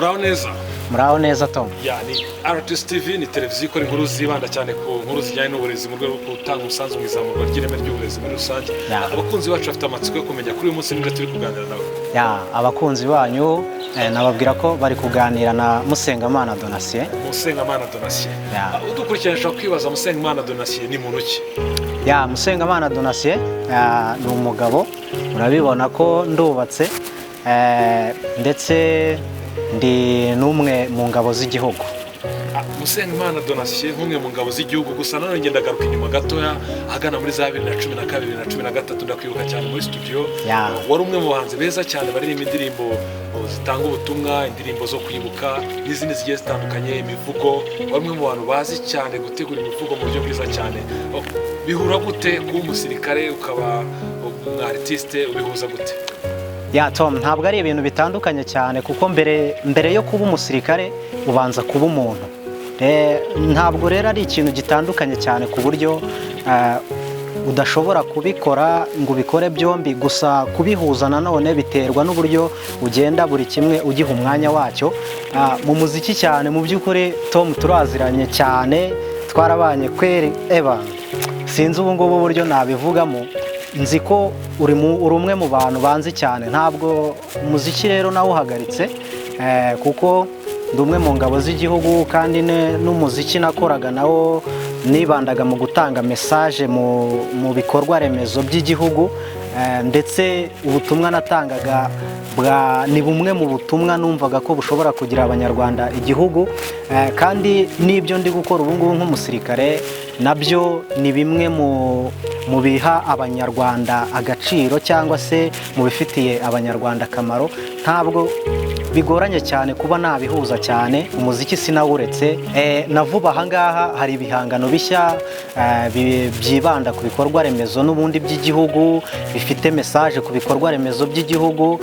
Muraho neza? Muraho neza, Tom. Ya, ni RTS TV, ni televiziyo ikora inkuru zibanda cyane ku nkuru zijyanye n'uburezi mu rwego rwo gutanga umusanzu mu izamurwa ry'ireme ry'uburezi muri rusange. Abakunzi bacu bafite amatsiko yo kumenya kuri uyu munsi nibwo turi kuganira nawe. Ya, abakunzi banyu nababwira ko bari kuganira na Musengamana Donatien. Musengamana Donatien. Ya. Udukurikirana ashobora kwibaza: Musengamana Donatien ni muntu ki? Ya, Musengamana Donatien ni umugabo, urabibona ko ndubatse, ndetse ndi n'umwe mu ngabo z'igihugu. Musengimana Donatien nk'umwe mu ngabo z'igihugu, gusa nanone ngenda agaruka inyuma gatoya ahagana muri za 2012, 2013, ndakwibuka cyane muri studio. Wari umwe mu bahanzi beza cyane baririmba indirimbo zitanga ubutumwa, indirimbo zo kwibuka n'izindi zigiye zitandukanye, imivugo. Wari umwe mu bantu bazi cyane gutegura imivugo mu buryo bwiza cyane. Bihura gute kuba umusirikare ukaba umu artiste? Ubihuza gute? Ya, Tom, ntabwo ari ibintu bitandukanye cyane, kuko mbere yo kuba umusirikare ubanza kuba umuntu. Ntabwo rero ari ikintu gitandukanye cyane ku buryo udashobora kubikora ngo ubikore byombi. Gusa kubihuza nanone biterwa n'uburyo ugenda buri kimwe ugiha umwanya wacyo. Mu muziki cyane, mu by'ukuri, Tom, turaziranye cyane, twarabanye kweri. Eba, sinzi ubu ngubu uburyo nabivugamo, nzi ko uri umwe mu bantu banzi cyane. Ntabwo umuziki rero nawuhagaritse, kuko ndi umwe mu ngabo z'igihugu, kandi n'umuziki nakoraga nawo nibandaga mu gutanga message mu bikorwa remezo by'igihugu, ndetse ubutumwa natangaga ni bumwe mu butumwa numvaga ko bushobora kugira Abanyarwanda igihugu, kandi n'ibyo ndi gukora ubu ngubu nk'umusirikare nabyo ni bimwe mu biha Abanyarwanda agaciro cyangwa se mu bifitiye Abanyarwanda akamaro. Ntabwo bigoranye cyane kuba nabihuza cyane. Umuziki sinawuretse. Na vuba aha ngaha hari ibihangano bishya byibanda ku bikorwa remezo n'ubundi by'igihugu, bifite message ku bikorwa remezo by'igihugu,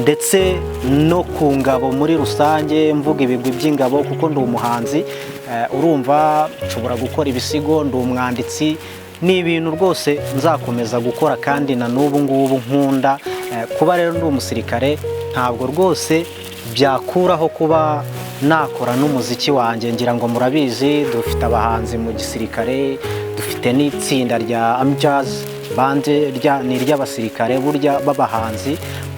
ndetse no ku ngabo muri rusange, mvuga ibigwi by'ingabo, kuko ndi umuhanzi. Urumva nshobora gukora ibisigo, ndi umwanditsi. Ni ibintu rwose nzakomeza gukora kandi na n'ubu ngubu nkunda. Kuba rero ndi umusirikare ntabwo rwose byakuraho kuba nakora n'umuziki wanjye. Ngira ngo murabizi, dufite abahanzi mu gisirikare, dufite n'itsinda rya Amjazz Band, ni iry'abasirikare burya b'abahanzi.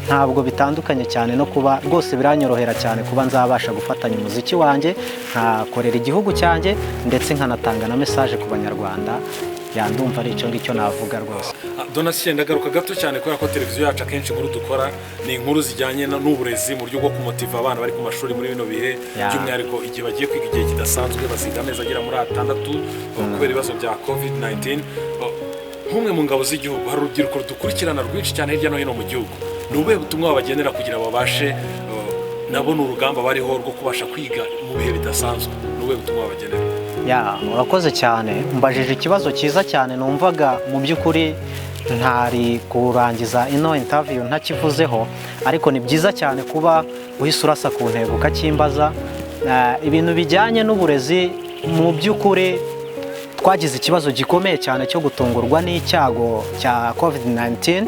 Ntabwo bitandukanye cyane no kuba rwose biranyorohera cyane kuba nzabasha gufatanya umuziki wanjye, nkakorera igihugu cyanjye, ndetse nkanatanga na message ku Banyarwanda. Ya, ndumva ari icyo ngicyo navuga rwose. Donatien, ndagaruka gato cyane kubera ko televiziyo yacu akenshi inkuru dukora ni inkuru zijyanye n'uburezi mu buryo bwo kumotiva abana bari ku mashuri muri bino bihe, by'umwihariko igihe bagiye kwiga igihe kidasanzwe, baziga amezi agera muri 6 kubera ibibazo bya COVID 19. Nk'umwe mu ngabo z'igihugu, hari urubyiruko rudukurikirana rwinshi cyane hirya no hino mu gihugu. Ni ubuhe butumwa babagenera kugira babashe nabo ni urugamba bariho rwo kubasha kwiga mu bihe bidasanzwe? Ni ubuhe butumwa babagenera? Ya, urakoze cyane, mbajije ikibazo cyiza cyane. Numvaga mu by'ukuri ntari kurangiza ino interview ntakivuzeho, ariko ni byiza cyane kuba uhise urasa ku ntego ukakimbaza. Ibintu bijyanye n'uburezi, mu by'ukuri twagize ikibazo gikomeye cyane cyo gutungurwa n'icyago cya COVID-19.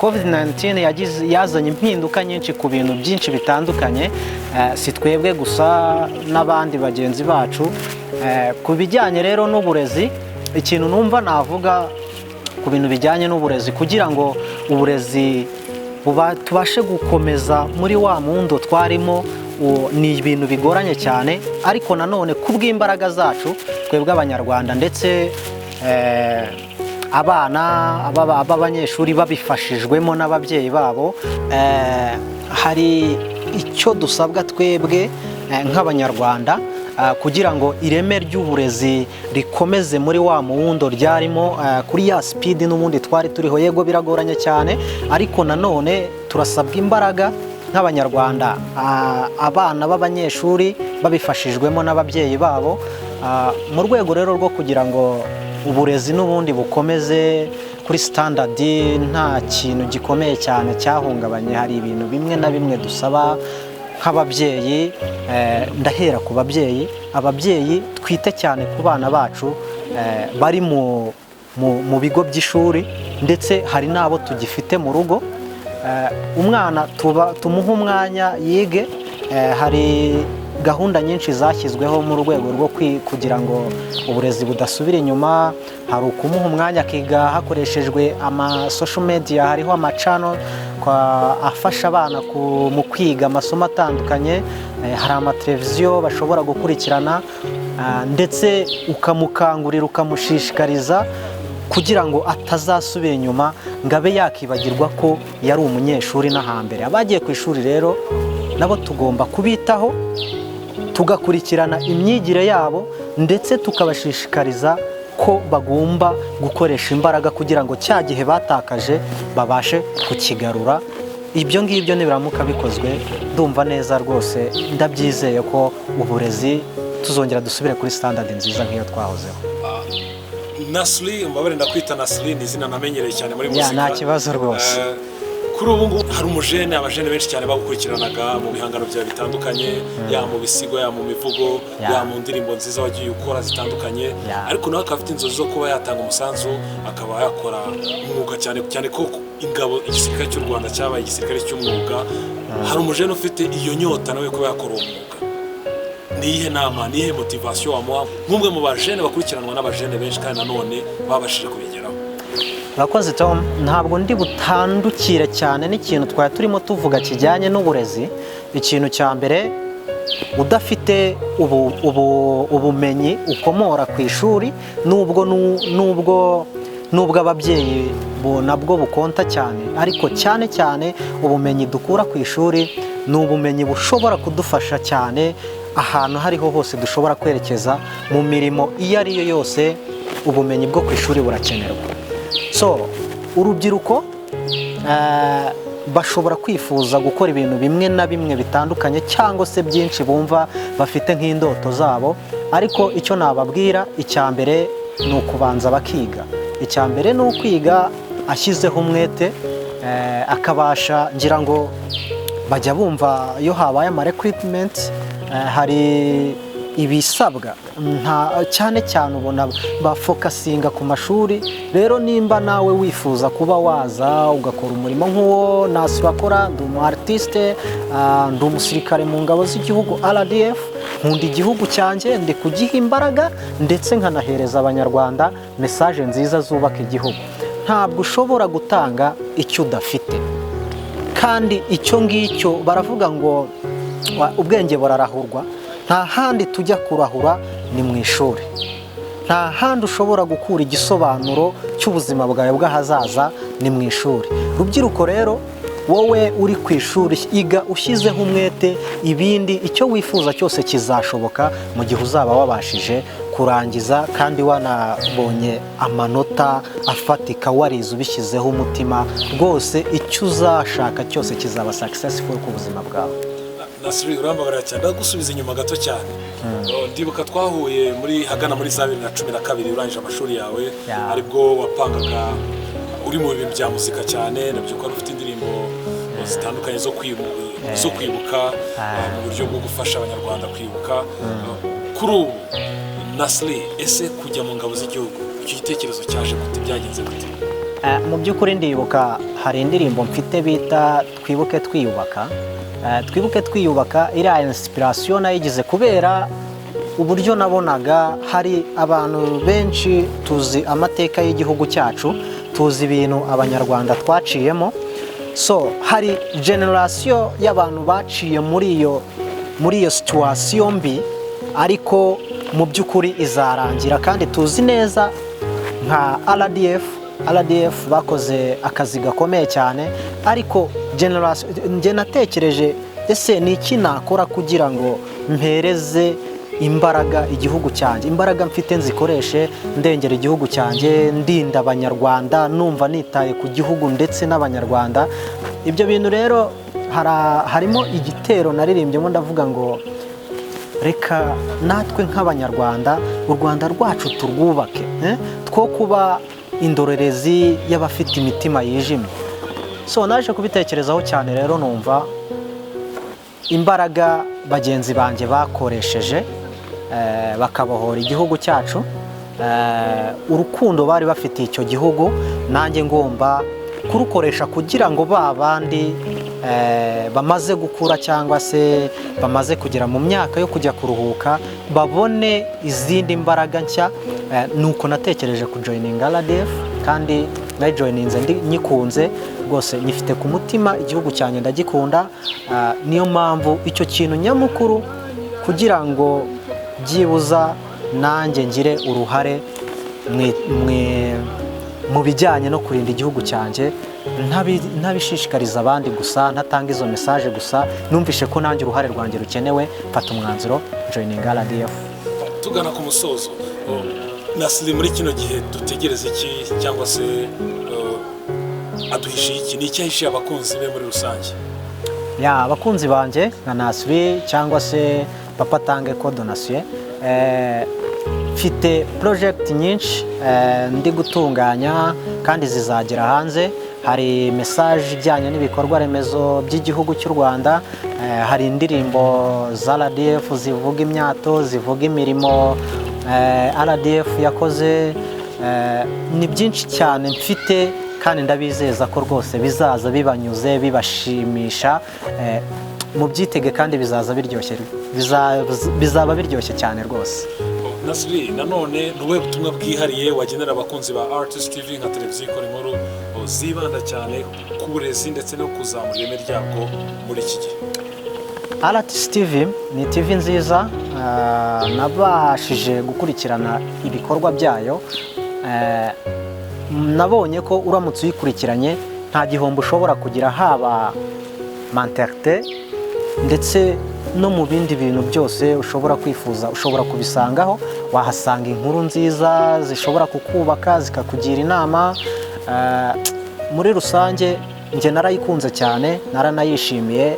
COVID-19 yazanye impinduka nyinshi ku bintu byinshi bitandukanye, si twebwe gusa, n'abandi bagenzi bacu. Ku bijyanye rero n'uburezi, ikintu numva navuga ku bintu bijyanye n'uburezi, kugira ngo uburezi tubashe gukomeza muri wa mundo twarimo, ni ibintu bigoranye cyane, ariko nanone kubw'imbaraga zacu twebwe Abanyarwanda, ndetse abana b'abanyeshuri babifashijwemo n'ababyeyi babo, hari icyo dusabwa twebwe nk'Abanyarwanda kugira ngo ireme ry'uburezi rikomeze muri wa muwundo ryarimo, kuri ya speed n'ubundi twari turiho. Yego, biragoranye cyane, ariko nanone turasabwa imbaraga nk'Abanyarwanda, abana b'abanyeshuri babifashijwemo n'ababyeyi babo, mu rwego rero rwo kugira ngo uburezi n'ubundi bukomeze kuri standard, nta kintu gikomeye cyane cyahungabanye. Hari ibintu bimwe na bimwe dusaba nk'ababyeyi. Ndahera ku babyeyi. Ababyeyi twite cyane ku bana bacu bari mu bigo by'ishuri, ndetse hari n'abo tugifite mu rugo. Umwana tumuhe umwanya yige. Hari gahunda nyinshi zashyizweho mu rwego rwo kugira ngo uburezi budasubira inyuma. Hari ukumuha umwanya akiga hakoreshejwe ama social media, hariho ama channel afasha abana mu kwiga amasomo atandukanye. Hari amateleviziyo bashobora gukurikirana, ndetse ukamukangurira, ukamushishikariza kugira ngo atazasubira inyuma ngo abe yakibagirwa ko yari umunyeshuri n'ahambere. Abagiye ku ishuri rero nabo tugomba kubitaho, tugakurikirana imyigire yabo, ndetse tukabashishikariza ko bagomba gukoresha imbaraga kugira ngo cya gihe batakaje babashe kukigarura. Ibyo ngibyo nibiramuka bikozwe, ndumva neza rwose, ndabyizeye ko uburezi tuzongera dusubire kuri standard nziza nk'iyo twahozeho. Nasri, umbabarire ndakwita Nasri, ni izina namenyereye cyane muri Ya, muzika. nta kibazo rwose. Kuri ubu ngubu hari umujene, abajene benshi cyane bagukurikiranaga mu bihangano byawe bitandukanye, yaba mu bisigo, yaba mu mivugo, yaba mu ndirimbo nziza wagiye ukora zitandukanye, ariko nawe akaba afite inzozi zo kuba yatanga umusanzu, akaba yakora umwuga, cyane cyane ko ingabo, igisirikare cy'u Rwanda cyabaye igisirikare cy'umwuga. Hari umujene ufite iyo nyota nawe kuba yakora uwo mwuga. Ni iyihe nama, ni iyihe motivation wamuha nk'umwe mu bajene bakurikiranwa n'abajene benshi kandi nanone babashije kubigeraho? Urakoze, Tom. Ntabwo ndi butandukire cyane n'ikintu twari turimo tuvuga kijyanye n'uburezi. Ikintu cya mbere, udafite ubumenyi ukomora ku ishuri, nubwo ababyeyi nabwo bukonta cyane, ariko cyane cyane ubumenyi dukura ku ishuri ni ubumenyi bushobora kudufasha cyane ahantu aho ariho hose dushobora kwerekeza mu mirimo iyo ari yo yose. Ubumenyi bwo ku ishuri burakenerwa. So urubyiruko bashobora kwifuza gukora ibintu bimwe na bimwe bitandukanye cyangwa se byinshi bumva bafite nk'indoto zabo, ariko icyo nababwira, icya mbere ni ukubanza bakiga. Icya mbere ni ukwiga ashyizeho umwete, akabasha, ngira ngo bajya bumva iyo habaye ama recruitment, hari ibisabwa nta cyane cyane ubona bafocusinga ku mashuri. Rero nimba nawe wifuza kuba waza ugakora umurimo nk'uwo Nasri bakora, ndi umu artiste, ndi umusirikare mu ngabo z'igihugu RDF, nkunda igihugu cyanjye, ndi kugiha imbaraga, ndetse nkanahereza Abanyarwanda message nziza zubaka igihugu. Ntabwo ushobora gutanga icyo udafite, kandi icyo ngicyo baravuga ngo ubwenge burarahurwa. Nta handi tujya kurahura, ni mu ishuri. Nta handi ushobora gukura igisobanuro cy'ubuzima bwawe bw'ahazaza, ni mu ishuri. Rubyiruko rero, wowe uri ku ishuri, iga ushyizeho umwete, ibindi icyo wifuza cyose kizashoboka mu gihe uzaba wabashije kurangiza kandi wanabonye amanota afatika, warize ubishyizeho umutima. Rwose icyo uzashaka cyose kizaba successful ku buzima bwawe. Nasri, urambabarira cyane, ndagusubiza inyuma gato cyane. Oh, ndibuka twahuye muri hagana muri za 2012 urangije amashuri yawe, aribwo wapangaga uri mu bintu bya muzika cyane. Ndabyuka wari ufite indirimbo zitandukanye zo kwibuka, mu buryo bwo gufasha Abanyarwanda kwibuka. Kuri ubu Nasri, ese kujya mu ngabo z'igihugu, icyo gitekerezo cyaje gute? Byagenze gute? Mu by'ukuri ndibuka hari indirimbo mfite bita "Twibuke Twiyubaka". Twibuke Twiyubaka, iriya inspiration nayigize kubera uburyo nabonaga hari abantu benshi tuzi amateka y'igihugu cyacu, tuzi ibintu Abanyarwanda twaciyemo. So hari generation y'abantu baciye muri iyo situation mbi, ariko mu by'ukuri izarangira, kandi tuzi neza nka RDF. RDF bakoze akazi gakomeye cyane, ariko generation, njye natekereje: ese ni iki nakora kugira ngo mpereze imbaraga igihugu cyanjye, imbaraga mfite nzikoreshe ndengera igihugu cyanjye, ndinda Abanyarwanda, numva nitaye ku gihugu ndetse n'Abanyarwanda? Ibyo bintu rero harimo igitero naririmbyemo, ndavuga ngo reka natwe nk'Abanyarwanda u Rwanda rwacu turwubake, two kuba indorerezi y'abafite imitima yijimye. So naje kubitekerezaho cyane rero, numva imbaraga bagenzi banjye bakoresheje, bakabohora igihugu cyacu, urukundo bari bafitiye icyo gihugu, nanjye ngomba kurukoresha kugira ngo ba bandi bamaze gukura cyangwa se bamaze kugera mu myaka yo kujya kuruhuka babone izindi mbaraga nshya. Nuko natekereje kujoininga RDF, kandi nayijoininze nyikunze rwose, nyifite ku mutima. Igihugu cyanjye ndagikunda. Niyo mpamvu icyo kintu nyamukuru, kugira ngo byibuza nanjye ngire uruhare mu bijyanye no kurinda igihugu cyanjye, ntabishishikariza abandi gusa, ntatanga izo message gusa, numvishe ko nanjye uruhare rwanjye rukenewe, mfata umwanzuro joininga RDF. Tugana ku musozo, Nasri, muri kino gihe dutegereze iki, cyangwa se aduhishiye iki? Ni iki ahishiye abakunzi be muri rusange? Ya, abakunzi banjye nka Nasri cyangwa se Papa Tange ko donasiyo, mfite project nyinshi ndi gutunganya kandi zizagera hanze. Hari message ijyanye n'ibikorwa remezo by'igihugu cy'u Rwanda, hari indirimbo za RDF zivuga imyato, zivuga imirimo RDF yakoze. Ni byinshi cyane mfite, kandi ndabizeza ko rwose bizaza bibanyuze, bibashimisha. Mubyitege kandi bizaza biryoshye, bizaba biryoshye cyane rwose. Nasri, nanone ni ubuhe butumwa bwihariye wagenera abakunzi ba Artist TV nka televiziyo ikora inkuru zibanda cyane ku burezi ndetse no kuzamura ireme ryabwo muri iki gihe? RTC TV ni TV nziza. Nabashije gukurikirana ibikorwa byayo. Nabonye ko uramutse uyikurikiranye nta gihombo ushobora kugira, haba mentality ndetse no mu bindi bintu byose ushobora kwifuza ushobora kubisangaho. Wahasanga inkuru nziza zishobora kukubaka, zikakugira inama. Muri rusange njye narayikunze cyane, naranayishimiye.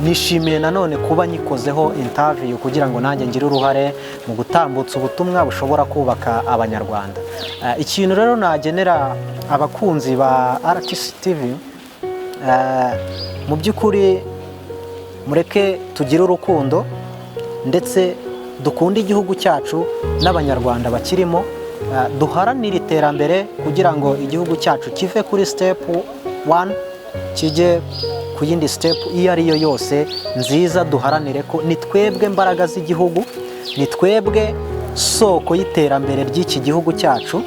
Nishimiye nanone kuba nyikozeho interview kugira ngo nanjye ngire uruhare mu gutambutsa ubutumwa bushobora kubaka Abanyarwanda. Ikintu rero nagenera abakunzi ba RTC TV, mu by'ukuri mureke tugire urukundo ndetse dukunde igihugu cyacu n'Abanyarwanda bakirimo, duharanire iterambere kugira ngo igihugu cyacu kive kuri step one kijye ku yindi step iyo ari yo yose nziza. Duharanire ko ni twebwe mbaraga z'igihugu, ni twebwe soko y'iterambere ry'iki gihugu cyacu,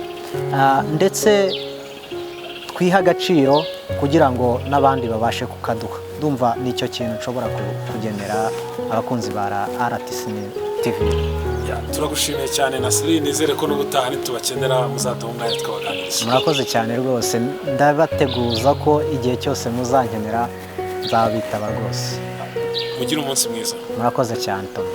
ndetse twihe agaciro kugira ngo n'abandi babashe kukaduha. Ndumva nicyo kintu nshobora kugenera abakunzi ba RTC TV. Ya, turagushimiye cyane Nasri, nizere ko n'ubutaha nitubakenera muzaduha umwanya tukabaganiriza. Murakoze cyane rwose, ndabateguza ko igihe cyose muzankenera nzabitaba rwose. Mugire umunsi mwiza. Murakoze cyane, Tom.